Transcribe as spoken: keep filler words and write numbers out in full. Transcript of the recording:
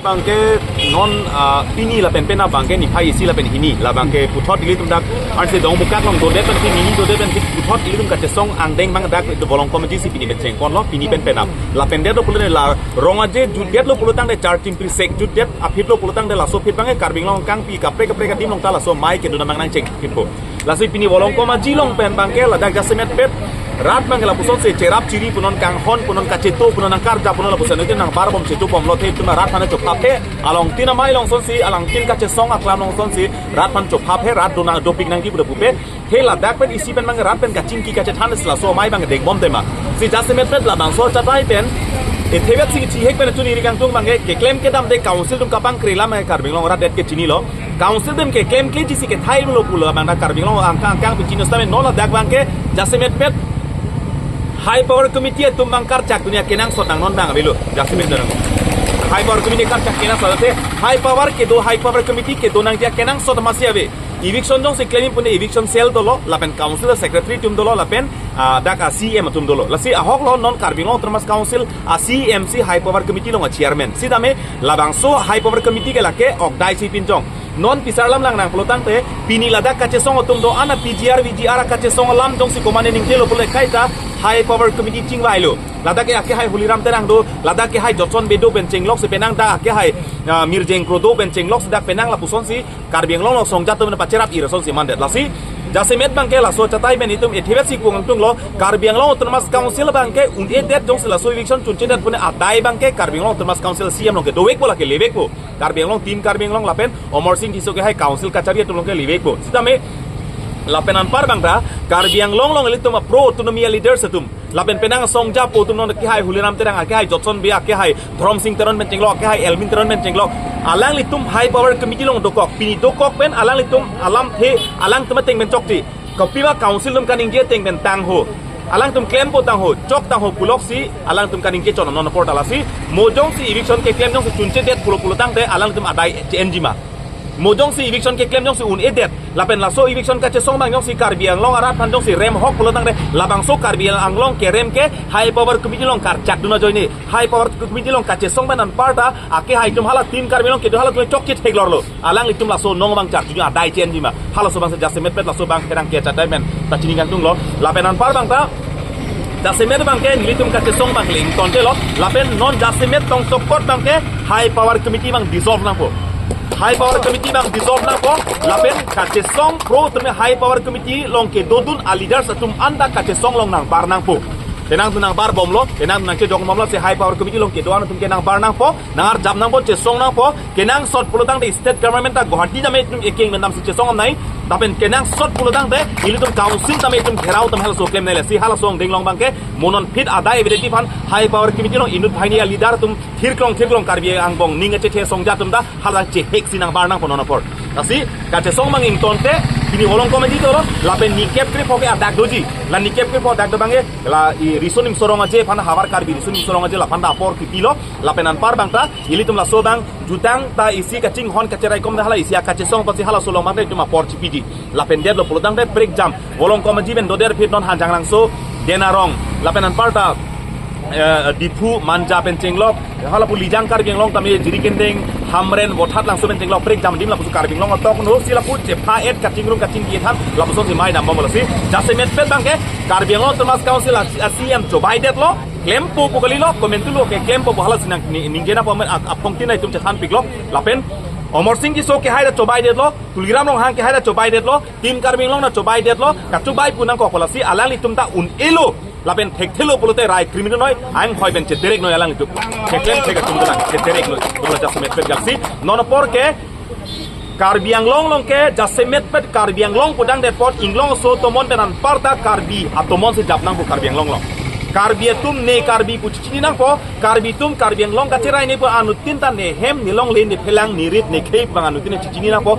Abangke non, ah, pini lapen penap abangke niphai isi lapen hini, labangke puthot ilitum dak ansi Dongmukak along dodet pen pini ni dodet pen puthot ilitum kachesong angdeng abang dak Volongkom Aji si pini pen chengponlo, pini pen penap. Lapen det lo pulo ne la Rong Aje jutdet lo pulo tangte, Charchim Prisek jutdet aphi lo pulo tangte, laso aphi abangke Karbi Anglong kangpi kaprek kaprek adim along ta laso amei kedun abang nangchengpo. Lasi pini Volongkom Aji along pen abangke ladak jasemetpet rat abangke lapuson si cherap chiri punon, kanghon punon, kacheto punon, nangkarjap punon, lapuson ilitum nang barbom cheto bomlo, the itum rat aphan chophap he, alangtin amei along asonsi, alangtin kachesong aklam along asonsi rat aphan chophap he, rat dona dopik nangji pu pupe. He ladak pen isi pen abangke rat pen kachingki kachethan si laso amei abang deng bom tema. Si jasemetpet labangso achatai pen, e, thewet si chihek pen chuniri kangtung abangke keklem kedam de council atum kapangkre alam ke Karbi Anglong rat det ke chinilo. Council atum keklemkleji si kethai lo pulo abang dak Karbi Anglong angkang angkang pen chini setame non ladak abangke jasemetpet High Power Committee atum abang karchak dunia kenangsot nang non abang avelo, jasemet nang. High Power Committee karchak kenangsot te, High Power kedo, High Power Committee kedo nangji akenangsot masi ave. Eviction jongsi klem pune eviction cell dolo, lapen council secretary atum dolo, lapen, ah, dak a-C E M atum dolo. Lasi ahok lo non Karbi Anglong Autonomous Council a-C E M si High Power Committee along a-chairman. Sitame labangso High Power Committee ke lake ok dai si pinjong. Non pisar lam lang nang pulo tangte, pini ladak kachesong atum do-an a-P G R, V G R kachesong alam jongsi komane ningjelo pule kaita High Power Committee chingvailo. Ladak ke akehai Holiram Terang do, ladak ke hai Jotson Bey do pen chenglok si penang dak akehai, ah, Mirjeng Kro do pen chenglok si dak penang lapusonsi Karbi Anglong along asong atum pen pacherap ira asonsi mandet. Lasi jasemet abangke laso achatai pen itum e thewet si kangtunglo, Karbi Anglong Autonomous Council abangke un-edet jongsi laso eviction chunchedet pune adai abangke Karbi Anglong Autonomous Council C E M along ke dovekpo, lake levekpo. Karbi Anglong, Team Karbi Anglong lapen Amarsing Tisso kehai council kachari atum along ke levekpo. Sitame lapen anpar abang ta Karbi Anglong along ilitum a-pro autonomy leaders atum, lapen penang asong ajapo atum non akehai Holiram Terang, akehai Jotson Bey, akehai Dhoromsing Teron pen chenglok, akehai Elwin Teron pen chenglok, alanglitum High Power Committee along dokok, pini dokok pen alanglitum alamthe alangtum ateng pen chokche. Kopi ma council atum kaningje ateng pen tangho, alangtum klempo tangho, chok tangho puloksi alangtum kaningje chon non apor ta. Lasi mo jongsi eviction keklem jongsi chunchedet pulo pulo tangte alangtum adai che-enji ma? Mo jongsi eviction keklem jongsi un-edet, lapen laso eviction kachesong abang jongsi Karbi Anglong arat aphan jongsi rem ahok pulo tangte, labangso Karbi Anglong kerem ke High Power Committee along karchak dun ajoine, High Power Committee along kachesong pen anpar ta akehai atum hala Team Karbi Anglong kedo hala atum chokche theklorlo. Alanglitum laso angbong abang charjuji adai che-enji ma? Halaso abang si jasemetpet laso abang pherangke achatai pen ta chini kangtunglo. Lapen anpar abang ta jasemet abangke nelitum kachesong abang le ingtontelo. Lapen non jasemet tong sokot abangke High Power Committee abang dissolve nangpo. High Power Committee abang dissolve nangpo. Lapen kachesong pro atum High Power Committee along kedodun a-leaders atum anta kachesong along nangbar nangpo. Penang atum nangbar bomlo, penang atum nangchejok bomlo, si High Power Committee along kedo-an atum ke nangbar nangpo, nangarjap nangpo, chesong nangpo. Kenangsot pulo tangte state government ta Guwahati tame itum ekeng mendam si chesong amnai. Lapen kenangsot pulo tangte ilitum council tame itum gherao tame halaso klemnei. Lasi halaso angdeng along abangke mo non aphi adai evidenti aphan High Power Committee along inut banghini a-leader atum thirklong thirklong Karbi angbong ning achethe asong atum ta hala chehek si nangbar nangpo non apor. Lasi kachesong abang ingtonte pini Volongkom Aji dolo, lapen ni kep krepho ke adak doji. La ni kep krepho adak do abangke la i Riso Nimso Rong Aje aphan, Havar Karbi Riso Nimso Rong Aje laphan ta apor kipilo. Lapen anpar abang ta ilitum laso abang jutang ta isi kachinghon kacheraikom ta hala isi akachesong apotsi halaso along abang ta itum apor chipiji. Lapen det lo pulo tangte prekjam Volongkom Aji pen dodet aphi non Hanjanglangso, Denarong, lapen anpar ta, eh, Diphu, Manja pen chenglok, hala pu Lijang Karbi Anglong tame Jirikindeng, Hamren, Vothatlangso pen chenglok prekjam adim lapusi Karbi Anglong atok no si lapu chepha-et kachingrum kachingki than lapusonsi mei dambomlo. Si jasemetpet abangke Karbi Anglong Autonomous Council a-, a-C E M chobaidetlo, klempo pu kalilo, komantulo ke klempo pu hala si nang ni-, ningje nangpo amen ap-, apongtin itum chethanpiklo. Lapen Amarsing Tisso kehai ta chobaidetlo, Tuliram Ronghang kehai ta chobaidetlo, Team Karbi Anglong ta chobaidetlo, kachobai pu nangkokpo. Lasi alanglitum ta un-elo, lapen thekthelo pulote rai criminal noi, anghoi pen chederek noi alanglitum. Theklem thek atum dolang, chederek noi, dolang jasemetpet. Lasi non apor ke Karbi Anglong along ke jasemetpet Karbi Anglong pudangdet apot inglong aso atomon pen anpar ta Karbi atomon si jap nangpo Karbi Anglong along. Karbi atum ne Karbi pu chichini nangpo, Karbi atum Karbi Anglong kacherai ne pu anuttin ta ne hem, ne longle, ne phelang, ne rit, ne khei abang anuttin chichini nangpo.